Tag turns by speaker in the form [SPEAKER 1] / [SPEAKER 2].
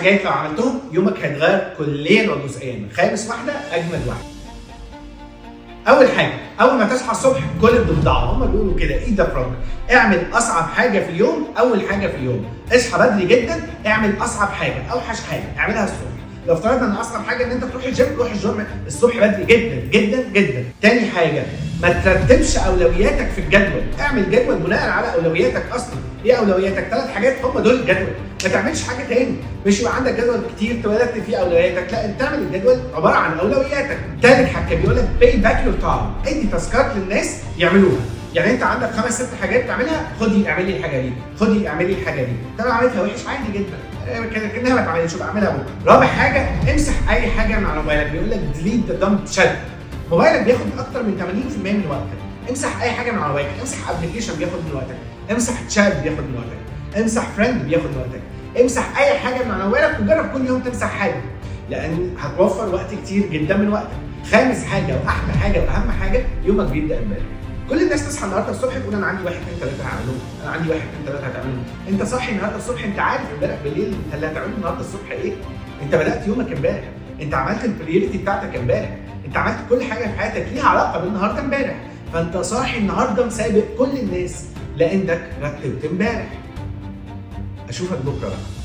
[SPEAKER 1] حاجات لو عملتهم يومك هيتغير كليا وجزئيا. خامس واحدة اجمد واحدة. اول حاجه، اول ما تصحى الصبح كل الضفدعه، هم بيقولوا كده eat the frog. اعمل اصعب حاجة في اليوم اول حاجة في اليوم. اصحى بدري جدا، اعمل اصعب حاجه، اوحش حاجة اعملها الصبح. لو افترضنا ان اصعب حاجة ان انت تروح الجيم، روح الجيم الصبح بدري جدا جدا جدا. تاني حاجه، ما ترتبش اولوياتك في الجدول، اعمل جدول بناء على اولوياتك اصلا. ايه اولوياتك؟ 3 حاجات هم دول الجدول، ما تعملش حاجة تاني. مش يبقى عندك جدول كتير ترتب فيه اولوياتك، لا، انت تعمل الجدول عبارة عن اولوياتك. تالت حاجة بيقول لك pay back your time، ادي task ات للناس يعملوها. يعني انت عندك 5 6 حاجات تعملها، خدي اعملي الحاجة دي، خدي اعملي الحاجة دي. طب عملتها وحش، عادي جدا، كانها ما اتعملتش، اعملها بكره. رابع حاجه، امسح اي حاجة من على موبايلك. بيقول لك delete the dumb shit. موبايلك بياخد اكتر من 80% من وقتك. امسح اي حاجة من على موبايلك، امسح application بياخد من وقتك، امسح شات بياخد من وقتك، امسح friend بياخد من وقتك، امسح اي حاجة من على موبايلك، وجرب كل يوم تمسح حاجه، لان هتوفر وقت كتير جدا من وقتك. خامس حاجة واحلى حاجة واهم حاجه، يومك بيبدا امبارح. كل الناس تصحى النهارده الصبح تقول انا عندي 1 2 3 هعملهم، انا عندي 1 2 3 هتعملهم. انت صاحي النهارده الصبح انت عارف امبارح بالليل انت اللي هتعمله النهارده الصبح ايه. انت بدات يومك امبارح، انت عملت ال priority بتاعتك امبارح، انت عملت كل حاجة في حياتك ليها علاقة بالنهارده امبارح. فانت صاحي النهارده مسابق كل الناس لانك رتبت امبارح. اشوفك بكره بقى.